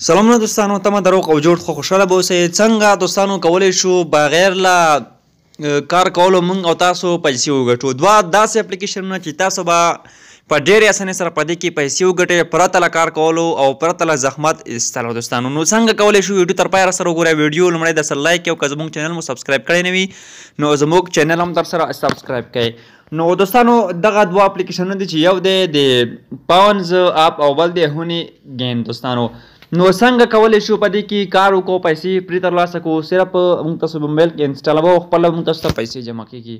سلامونه دوستانو، تمه دروغ او جوړ خو خوشاله به اوسئ. څنګه دوستانو کولی شو بغیر له کار کولو موږ او تاسو پیسې وګټو؟ دوه داسې اپلیکیشنونه چې تاسو به په ډېرې اسانۍ سره په دې کې پیسې وګټئ پرته له کار کولو او پرته له زحمت ایستلو. دوستانو نو څنګه کولی شو؟ ویډیو تر پایه راسره وګورئ. ویډیو لومړی در سره لایک کړئ او که زموږ چینل مو subscribe کړی نه وي نو زموږ چینل هم در سره subscribe کړئ. نو دوستانو دغه دوه اپلیکیشنونه دي چې یو دی د پاونز اپ او بل دی هونی ګین. دوستانو نو څنګه کولی شو په دې کې کار وکړو، پیسې پرې ترلاسه کړو؟ صرف موږ تاسو موبایل کې انسټالوو، خپله موږ تاسو ته پیسې جمع کېږي.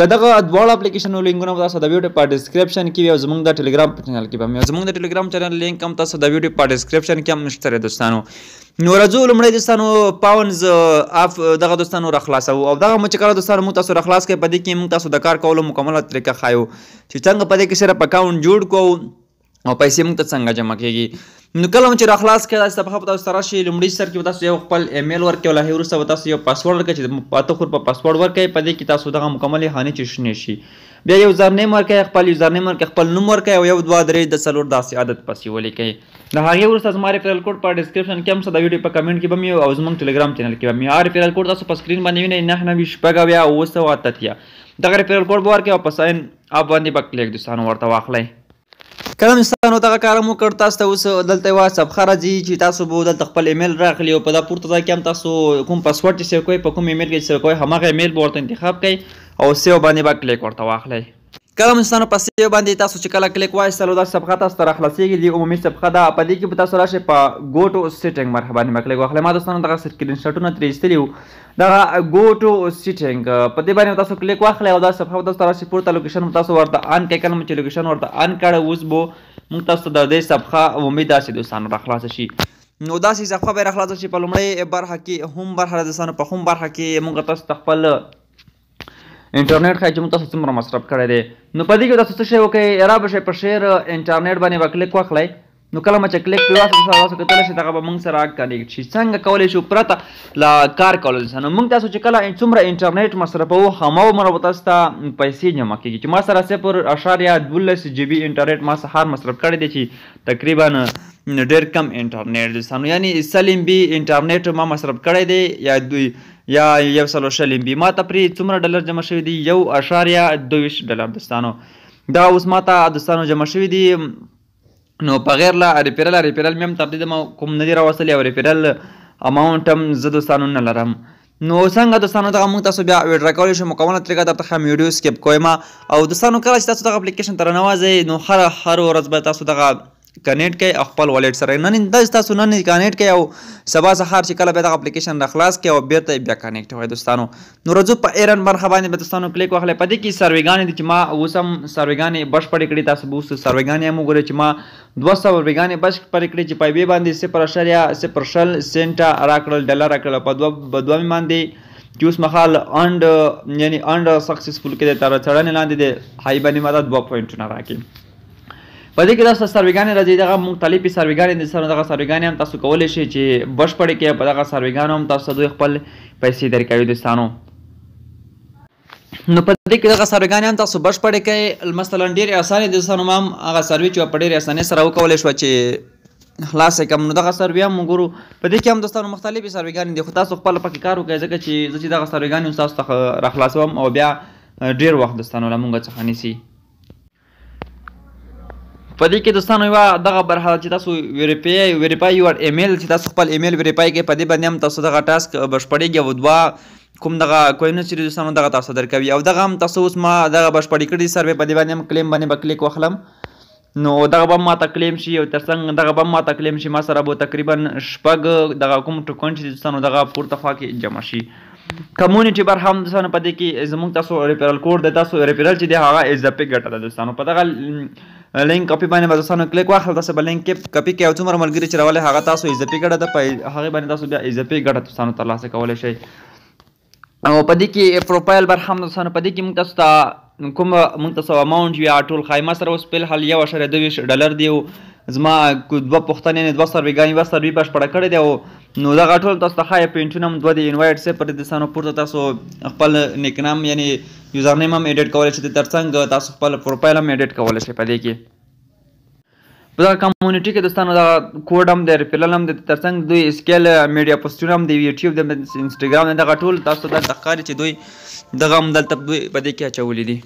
د دغه دواړو اپلیکیشنونو لینکونه به تاسو د ویډیو په description کې وي او زموږ د ټلګرام په چینل کې به وي. زموږ د ټلګرام چینل لینک هم تاسو د ویډیو په description کې هم نشته دی. دوستانو نو راځو لومړی دوستانو پاونز اپ دغه دوستانو راخلاصوو او دغه مو چې کله دوستانو موږ تاسو راخلاص کړئ، په دې کې موږ تاسو د کار کولو مکمله طریقه ښایو چې څنګه په دې کې صرف اکاونټ جوړ کړو او پیسې موږ ته څنګه جمع کېږي. نو کله مو چې راخلاص کړئ داسې صفحه به تاسو ته راشي. لومړي سر کې به تاسو یو خپل ایمیل ورکړئ او له هغې وروسته به تاسو یو پاسورډ ورکړئ چې په اته حروفه پاسورډ ورکړئ. په دې کې تاسو دغه مکملې خانې چې شنې شي، بیا username ورکړئ، خپل username ورکړئ، خپل نوم ورکړئ او 1 2 3 د 4 داسې عدد پسې ولیکئ. د هغې وروسته زما referral code په description کې هم څه د ویډیو په کمنټ کې به مې او زموږ ټلګرام چینل کې به مې هغه referral code تاسو په screen باندې وینئ، 9 9 76 788. دغه referral code به ورکړئ او په sign up باندې به کلیک دوستانو ورته واخلئ. کله دوستانو دغه کار مو کړ، تاسو ته اوس دلته یوه صفحه راځي چې تاسو به دلته خپل ایمیل راغلی او په دا پورته ځای کې هم تاسو کوم پاسورډ چې save کوئ، په کوم ایمیل کې چې save کوئ هماغه ایمیل به ورته انتخاب کړئ او save باندې به کلیک ورته واخلئ. کله دوستانو په save باندې تاسو چې کله کلیک واخیستلو دا صفحه تاسو ته راخلاصېږي. دې عمومي صفحه ده، په دې کې به تاسو راشئ په go to setting برخه باندې به کلیک واخلئ. ما دوستانو دغه سکرین شاټونه ترې ایستلي وو. دغه go to setting په دې باندې تاسو کلیک واخلئ او دا صفحه به تاسو ته راشي. پورته location به تاسو ورته on کړئ. کله مو چې location ورته on کړی اوس به موږ تاسو ته د دې صفحه عمومي داسې دوستانو راخلاصه شي. نو داسې صفحه به راخلاصه شي. په لومړۍ برخه کې هم برخه ده دوستانو، په هم برخه کې موږ تاسو ته خپل انټرنیټ ښایي چې موږ تاسو څومره مصرف کړی دی. نو په دې کې تاسو څه شی وکړئ، را به شئ په share internet باندې به کلیک واخلئ. نو کله مو چې کلیک پرې واخلئ تاسو کتلی شئ دغه به موږ سره connect شي. څنګه کولی شو پرته له کار کولو څخه؟ نو موږ تاسو چې کله څومره انټرنیټ مصرفوو هماغومره به تاسو ته پیسې جمع کېږي. چې ما سره 0.12 GB انټرنیټ ما سهار مصرف کړی دی چې تقریبا ډېر کم انټرنیټ دوستانو، یعنی 100 MB انټرنیټ ما مصرف کړی دی یا دوی یا 120 MB. ما ته پرې څومره ډالر جمع شوي دي؟ 1.22 ډالر دوستانو. دا اوس ما ته دوستانو جمع شوي دي. نو بغیر له referral مې هم تر دې دمه کوم نه دی راوستلی او referral amount هم زه دوستانو نه لرم. نو څنګه دوستانو دغه موږ تاسو بیا withdraw کولی شو؟ مکمله طریقه درته ښیم، ویډیو skip کوئ ما. او دوستانو کله چې تاسو دغه اپلیکیشن ته راننوځئ نو هر ورځ به تاسو دغه connect کړئ او خپل wallet سره. نن دا تاسو نن connect کړئ او سبا سهار چې کله بیا دغه اپلیکیشن راخلاص کړئ او بیرته بیا connect وای دوستانو. نو راځو په earn برخه باندې به دوستانو کلیک واخلئ. په دې کې سرویګانې دي چې ما اوس هم سرویګانې بشپړې کړې. تاسو به اوس سرویګانې هم وګورئ چې ما دوه سرویګانې بشپړې کړې چې په یوې باندې 0.00 سنټه راکړل، ډالر راکړل. په دوه باندې چې اوس مهال انډ یعنی انډ successful کې دی، تر څېړنې لاندې دی، هغې باندې ما دا دوه پوینټونه راکړي. په دې کې تاسو سرویګانې راځي، دغه مختلفې سرویګانې دي. سره دغه سرویګانې هم تاسو کولی شئ چې بشپړې کړئ. په دغه سرویګانو هم تاسو دوی خپل پیسې درکوي دوستانو. نو په دې کې دغه سرویګانې هم تاسو بشپړې کړئ. مثلا ډېرې اسانې دي دوستانو. ما هم هغه سروي چې په ډېرې اسانۍ سره وکولی شوه چې خلاص یې کړم. نو دغه سروي هم وګورو. په دې کې هم دوستانو مختلفې سرویګانې دي، خو تاسو خپله پکې کار وکړئ، ځکه چې زه چې دغه سرویګانې اوس تاسو ته راخلاصوم او بیا ډېر وخت دوستانو له مونږ څخه نیسي. په دې کې دوستانو یوه دغه برخه ده چې تاسو verify your email، چې تاسو خپل ایمیل verify کړئ. په دې باندې هم تاسو دغه task بشپړېږي او دوه کوم دغه کوینونه چې دوستانو دغه تاسو درکوي. او دغه هم تاسو اوس ما دغه بشپړې کړي سروې، په دې باندې هم claim باندې به کلیک واخلم. نو دغه به ما ته claim شي او ترڅنګ دغه به ما ته claim شي. ما سره به تقریبا شپږ دغه کوم ټوکن چې دوستانو دغه پورته خوا کې جمع شي. community برخه هم دوستانو په دې کې زموږ تاسو referral code دی، تاسو referral چې دی هغه اضافي ګټه ده دوستانو. په دغه لینک کاپي باندې به دوستانو کلیک واخلئ، تاسو به لینک کاپي کړئ او څومره ملګري چې راولئ هغه تاسو اضافي ګټه ده، په هغې باندې تاسو بیا اضافي ګټه دوستانو ترلاسه کولی شئ. او په دې کې پروفایل برخه هم دوستانو په دې کې موږ تاسو ته کوم موږ تاسو amount یا ټول ښایي. ما سره اوس په الحال 1.22 ډالر دی او زما دوه پوښتنې یعنې دوه سرویګانې یوه سروي بشپړه کړې دی. او نو دغه ټول تاسو ته ښایي پوینټونه هم دوه دي. invite صفر دي دوستانو. پورته تاسو خپل nickname یعنې username هم edit کولی شئ، ترڅنګ تاسو خپل پروفایل هم edit کولی شئ. په دې کې په دغه community کې دوستانو دغه کوډ هم دی، referral هم دی، ترڅنګ دوی social media پوسټونه هم دی، یوټیوب دی، انسټاګرام دی، دغه ټول تاسو دلته ښکاري چې دوی دغه هم دلته دوی په دې کې اچولي دي.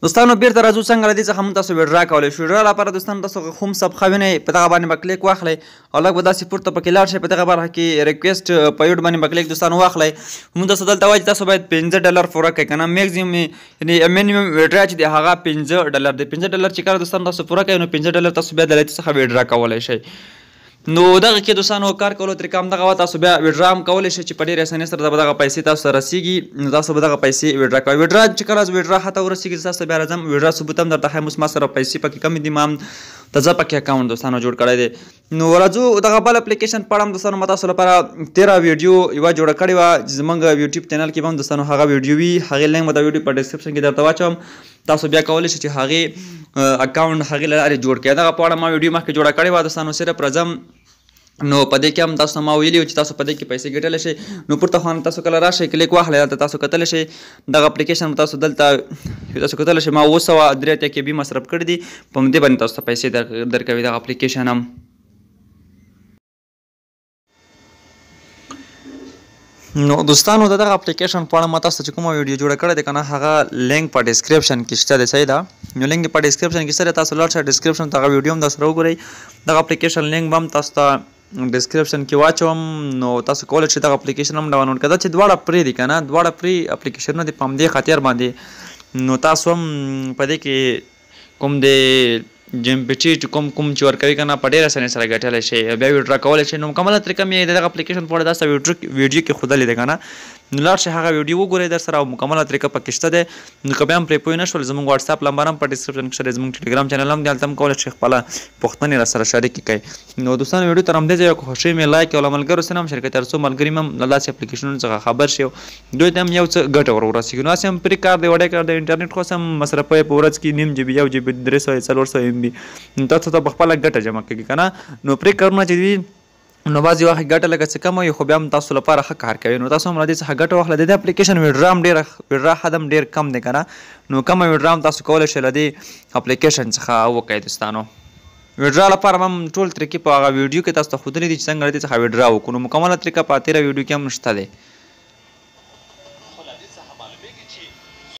دوستانو بیرته راځو څنګه له دې څخه موږ تاسو withdraw کولی شو. withdraw لپاره دوستانو تاسو home صفحه وینئ، په دغه باندې به کلیک واخلئ او لږ به داسې پورته پکې لاړ شئ. په دغه برخه کې request payout باندې به کلیک دوستانو واخلئ. موږ تاسو دلته وایي چې تاسو باید $5 پوره کړئ که نه maximum یعنې minimum withdraw چې دی هغه $5 دی. $5 چې کله دوستانو تاسو پوره کړئ نو $5 تاسو بیا د دې څخه withdraw کولی شئ. نو دغه کې دوستانو کار کولو طریقه هم دغه وه، تاسو بیا withdraw هم کولی شئ چې په ډېرې اسانۍ سره به دغه پیسې تاسو ته رسېږي. نو تاسو به دغه پیسې withdraw کوئ. withdraw چې کله withdraw حتی ورسېږي تاسو بیا راځم withdraw ثبوت هم درته ښیم. اوس ما سره پیسې پکې کمې دي، ما هم تازه پکې account دوستانو جوړ کړی دی. نو راځو دغه بل اپلیکیشن په اړه هم دوستانو ما تاسو لپاره تېره ویډیو یوه جوړه کړې وه چې زموږ یوټیوب channel کې به هم دوستانو هغه ویډیو وي، هغې لینک به د ویډیو په description کې درته واچوم. تاسو بیا کولی شئ چې هغې account هغې له لارې جوړ کړئ. دغه په اړه ما ویډیو مخکې جوړه کړې وه دوستانو، صرف راځم. نو په دې کې هم تاسو ته ما ویلي وو چې تاسو په دې کې پیسې ګټلی شئ. نو پورته خوا تاسو کله راشئ کلیک واخلئ، دلته تاسو کتلی شئ دغه اپلیکیشن تاسو دلته تاسو کتلی شئ. ما 783 KB مصرف کړي دي، په همدې باندې تاسو ته پیسې درکوي دغه اپلیکیشن هم. نو دوستانو د دغه اپلیکیشن په اړه ما تاسو ته چې کومه ویډیو جوړه کړې ده که نه هغه لینک په description کې شته دی، صحیح ده. نو لینک په description کې شته دی، تاسو لاړ شئ description ته هغه ویډیو هم در سره وګورئ. دغه اپلیکیشن لینک به هم تاسو ته description کې واچوم، نو تاسو کولی شئ دغه اپلیکیشن هم download کړئ. دا چې دواړه free دي که نه، دواړه free اپلیکیشنونه دي په همدې خاطر باندې. نو تاسو هم په دې کې کوم دی جمپیټي چې کوم کوم چې ورکوي که نه په ډېره اسانۍ سره ګټلی شئ، بیا withdraw کولی شئ. نو مکمله طریقه مې د دغه اپلیکیشن په اړه داسې ویډیو کې ښودلې ده که نه، نو لاړ شئ هغه ویډیو وګورئ در سره او مکمله طریقه پکې شته دی. نو که بیا هم پرې پوه نه شول زموږ واتساپ لمبر هم په description کې شته دی، زموږ ټلګرام channel هم دی، هلته هم کولی شئ خپله پوښتنې را سره شریکې کړئ. نو دوستانو ویډیو تر همدې ځایه که خوښي مې like او له ملګرو سره هم شریک کړئ، تر څو ملګري مې هم له داسې اپلیکیشنونو څخه خبر شي او دوی ته هم یو څه ګټه ور ورسېږي. نو هسې هم free کار دی، وړی کار دی. انټرنیټ خو هسې هم مصرفوي په ورځ کې نیم GB، 1 GB، 300 400 MB، نو تاسو ته په خپله ګټه جمع کېږي که نه. نو free کارونه چې دي نو بعضې وخت ګټه لږه څه کمه وي، خو بیا هم تاسو لپاره ښه کار کوي. نو تاسو هم له دې څخه ګټه واخلئ. د دې اپلیکیشن withdraw هم ډېره withdraw حد هم ډېر کم دی که نه، نو کمه withdraw هم تاسو کولی شئ له دې اپلیکیشن څخه وکړئ. دوستانو withdraw لپاره هم ټول طریقې په هغه ویډیو کې تاسو ته ښودلې دي چې څنګه له دې څخه withdraw وکړو. نو مکمله طریقه په تېره ویډیو کې هم شته دی.